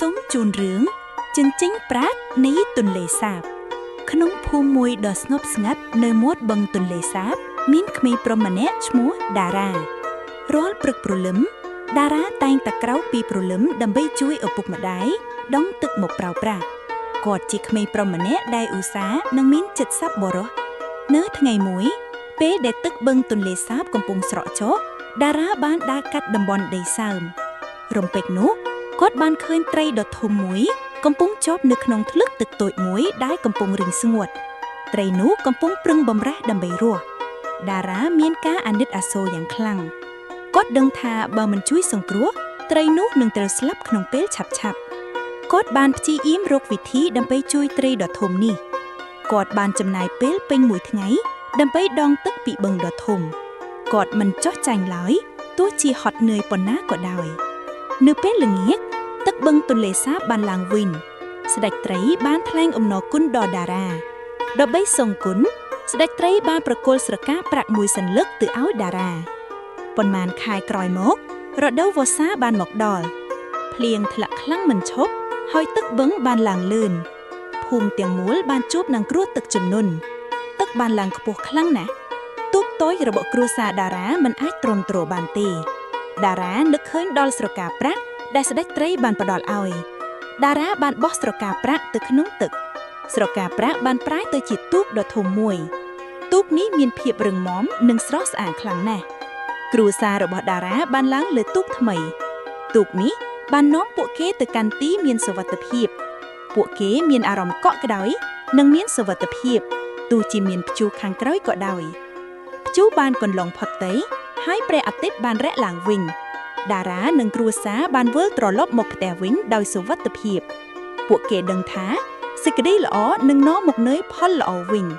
សូមជូនរឿងជញ្ជីងប្រាក់នៃទន្លេសាប ក្នុងភូមិមួយដ៏ស្ងប់ស្ងាត់នៅមាត់បឹងទន្លេសាប មានក្មេងប្រុសម្នាក់ឈ្មោះតារារាល់ព្រឹកព្រលឹមតារាតែងតែក្រោកពីព្រលឹមដើម្បីជួយឪពុកម្ដាយដងទឹកមកប្រើប្រាស់គាត់ជាក្មេងប្រុសម្នាក់ដែលឧស្សាហ៍និងមានចិត្តសប្បុរសនៅថ្ងៃមួយ ពេលដែលទឹកបឹងទន្លេសាបកំពុងស្រក់ចុះតារាបានដើរកាត់តំបន់ដីសើមរំពេចនោះ គាត់បានឃើញត្រីដ៏ធំមួយកំពុងជាប់នៅក្នុងធ្លឹកទឹកតូចមួយដែលកំពុងរីងស្ងួត ត្រីនោះកំពុងប្រឹងបំរះដើម្បីរស់តារាមានការអាណិតអាសូរយ៉ាងខ្លាំងគាត់ដឹងថាបើមិនជួយសង្គ្រោះត្រីនោះនឹងត្រូវស្លាប់ក្នុងពេលឆាប់ៗគាត់បានព្យាយាមរកវិធីដើម្បីជួយត្រីដ៏ធំនេះគាត់បានចំណាយពេលពេញមួយថ្ងៃដើម្បីដងទឹកពីបឹងដ៏ធំគាត់មិនចោះចាញ់ឡើយទោះជាហត់នឿយប៉ុណ្ណាក៏ដោយនៅពេលល្ងាច ទឹកបឹងទន្លេសាបបានឡើងវិញ ស្ដេចត្រីបានថ្លែងអំណរគុណដល់តារាដើម្បីសងគុណស្ដេចត្រីបានប្រគល់ស្រកាប្រាក់មួយសន្លឹកទៅឲ្យតារាប៉ុន្មានខែក្រោយមក រដូវវស្សាបានមកដល់ភ្លៀងធ្លាក់ខ្លាំងមិនឈប់ហើយទឹកបឹងបានឡើងលឿនភូមិទាំងមូលបានជួបនឹងគ្រោះទឹកជំនន់ទឹកបានឡើងខ្ពស់ខ្លាំងណាស់ទូកតូចរបស់គ្រួសារតារាមិនអាចទ្រាំទ្របានទេតារានឹកឃើញដល់ស្រកាប្រាក់ ដែលស្ដេចត្រីបានផ្ដល់ឲ្យតារាបានបោះស្រកាប្រាក់ទៅក្នុងទឹក ស្រកាប្រាក់បានប្រែទៅជាទូកដ៏ធំមួយ ទូកនេះមានភាពរឹងមាំនិងស្រស់ស្អាតខ្លាំងណាស់គ្រួសាររបស់តារាបានឡើងលើទូកថ្មី ទូកនេះបាននាំពួកគេទៅកាន់ទីមានសុវត្ថិភាព ពួកគេមានអារម្មណ៍កក់ក្ដៅនិងមានសុវត្ថិភាពទោះជាមានព្យុះខាងក្រោយក៏ដោយព្យុះបានកន្លងផុតទៅហើយព្រះអាទិត្យបានរះឡើងវិញ តារានិងគ្រួសារបានវិលត្រឡប់មកផ្ទះវិញដោយសុវត្ថិភាព ពួកគេដឹងថាសេចក្តីល្អនឹងនាំមកនូវផលល្អវិញ។